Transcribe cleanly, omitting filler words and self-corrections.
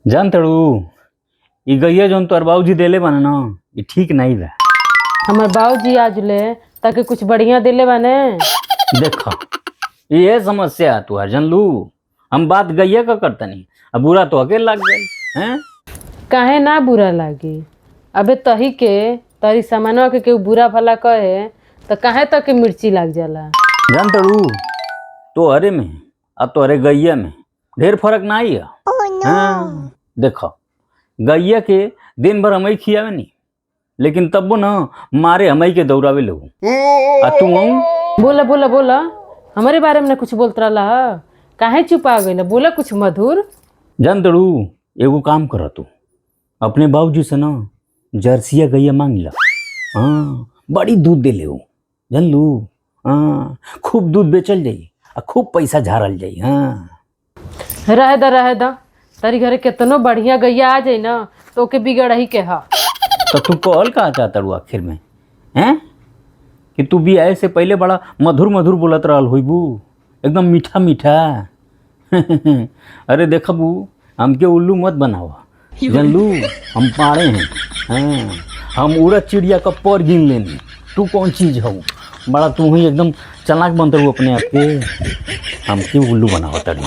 जान तड़ू, ई गैया जौन तोहर बाबूजी देले बाने ना, ई ठीक नहीं बा। हमर बाबूजी आज ले ताकि कुछ बढ़िया दिले बाने। देख, ये समस्या है तुहार, जानलू? हम बात गैया का करतनी आ बुरा तो अकेले लग गई हैं। काहे ना बुरा लागी? अबे तही के तरी सामानवा के केहू बुरा भला कहे तो काहे तक के मिर्ची लाग जाला? जान तड़ू, तोहरे में आ तोहरे गैया में ढेर फर्क नहीं है। हाँ, देखो, गैया के दिन भर हम ही खियावे नी, लेकिन तब्बो ना मारे हम ही के दौड़ावे लोग, आ तू आऊं। बोला बोला बोला, हमारे बारे में ना कुछ बोलत रहला ह, काहे चुप आ गइल? बोला कुछ मधुर। जान तड़ू, एगो काम कर, तू अपने बाबूजी से ना जर्सिया गैया मांग ला। हाँ, बड़ी दूध दे ले ऊ, जानलू? हाँ, खूब दूध बेचल जाई आ खूब पैसा झारल जाई। हाँ। रहे द, रहे द, तारी घरे केतनो बढ़िया गैया आ जाई ना तो ओके बिगड़ ही के हा। तो तू कहल का चाहता रू आखिर में, हैं? कि तू भी आए से पहले बड़ा मधुर मधुर बोलत रहल होइबू, एकदम मीठा मीठा। अरे देखबू, हमके उल्लू मत बनावा, जानलू? हम पाड़े हैं। हाँ, हम उड़द चिड़िया का पर गिन लेनी, तू कौन चीज हऊ? बड़ा तू ही एकदम चालाक बनत रहू अपने आप के, हमके उल्लू बनावा तारी।